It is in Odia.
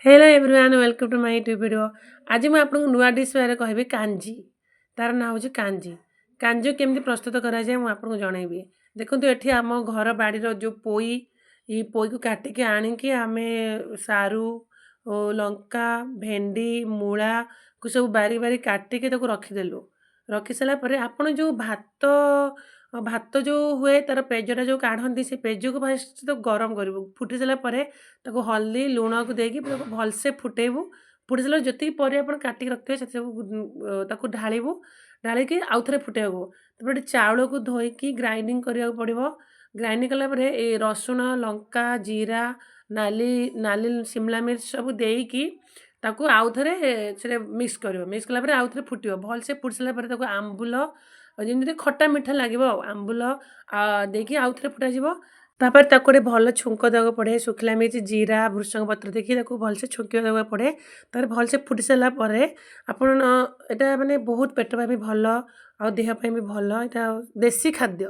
Hello everyone, welcome to my YouTube video. ଆଜି ମୁଁ ଆପଣଙ୍କୁ ନୂଆ ଡିଶ୍ ବିଷୟରେ କହିବି, କାଞ୍ଜି। ତାର ନାଁ ହେଉଛି କାଞ୍ଜି। କାଞ୍ଜି କେମିତି ପ୍ରସ୍ତୁତ କରାଯାଏ, ମୁଁ ଆପଣଙ୍କୁ ଜଣାଇବି। ଦେଖନ୍ତୁ, ଏଠି ଆମ ଘର ବାଡ଼ିର ଯେଉଁ ପୋଇ, ଏଇ ପୋଇକୁ କାଟିକି ଆଣିକି ଆମେ ସାରୁ ଓ ଲଙ୍କା, ଭେଣ୍ଡି, ମୂଳାକୁ ସବୁ ବାରି ବାରି କାଟିକି ତାକୁ ରଖିଦେଲୁ। ରଖି ସାରିଲା ପରେ ଆପଣ ଯେଉଁ ଭାତ ଯେଉଁ ହୁଏ, ତା'ର ପେଜଟା ଯେଉଁ କାଢ଼ନ୍ତି, ସେ ପେଜକୁ ଫାଷ୍ଟ ତ ଗରମ କରିବୁ। ଫୁଟି ସାରିଲା ପରେ ତାକୁ ହଳଦୀ, ଲୁଣକୁ ଦେଇକି ତାକୁ ଭଲସେ ଫୁଟେଇବୁ। ଫୁଟି ସାରିଲା ପରେ ଯେତିକି ପରିବା ଆପଣ କାଟିକି ରଖିଥିବେ, ସେ ସବୁ ତାକୁ ଢାଳିବୁ। ଢାଳିକି ଆଉ ଥରେ ଫୁଟେଇବାକୁ। ତାପରେ ଗୋଟେ ଚାଉଳକୁ ଧୋଇକି ଗ୍ରାଇଣ୍ଡିଙ୍ଗ କରିବାକୁ ପଡ଼ିବ। ଗ୍ରାଇଣ୍ଡିଙ୍ଗ କଲା ପରେ ଏ ରସୁଣ, ଲଙ୍କା, ଜିରା, ନାଲି ନାଲି ସିମଲା ମିର୍ଚ ସବୁ ଦେଇକି ତାକୁ ଆଉ ଥରେ ସେଟା ମିକ୍ସ କରିବ। ମିକ୍ସ କଲା ପରେ ଆଉ ଥରେ ଫୁଟିବ। ଭଲସେ ଫୁଟି ସାରିଲା ପରେ ତାକୁ ଆମ୍ବୁଲ, ଯେମିତି ଖଟା ମିଠା ଲାଗିବ, ଆଉ ଆମ୍ବୁଲ ଦେଇକି ଆଉ ଥରେ ଫୁଟାଯିବ। ତାପରେ ତାକୁ ଗୋଟେ ଭଲ ଛୁଙ୍କ ଦେବାକୁ ପଡ଼େ। ଶୁଖିଲା ମିର୍ଚ, ଜିରା, ଭୃସଙ୍ଗ ପତ୍ର ଦେଇକି ତାକୁ ଭଲସେ ଛୁଙ୍କିବା ଦେବାକୁ ପଡ଼େ। ତାପରେ ଭଲସେ ଫୁଟି ସାରିଲା ପରେ ଆପଣ ଏଇଟା ମାନେ ବହୁତ ପେଟ ପାଇଁ ବି ଭଲ ଆଉ ଦେହ ପାଇଁ ବି ଭଲ। ଏଇଟା ଦେଶୀ ଖାଦ୍ୟ।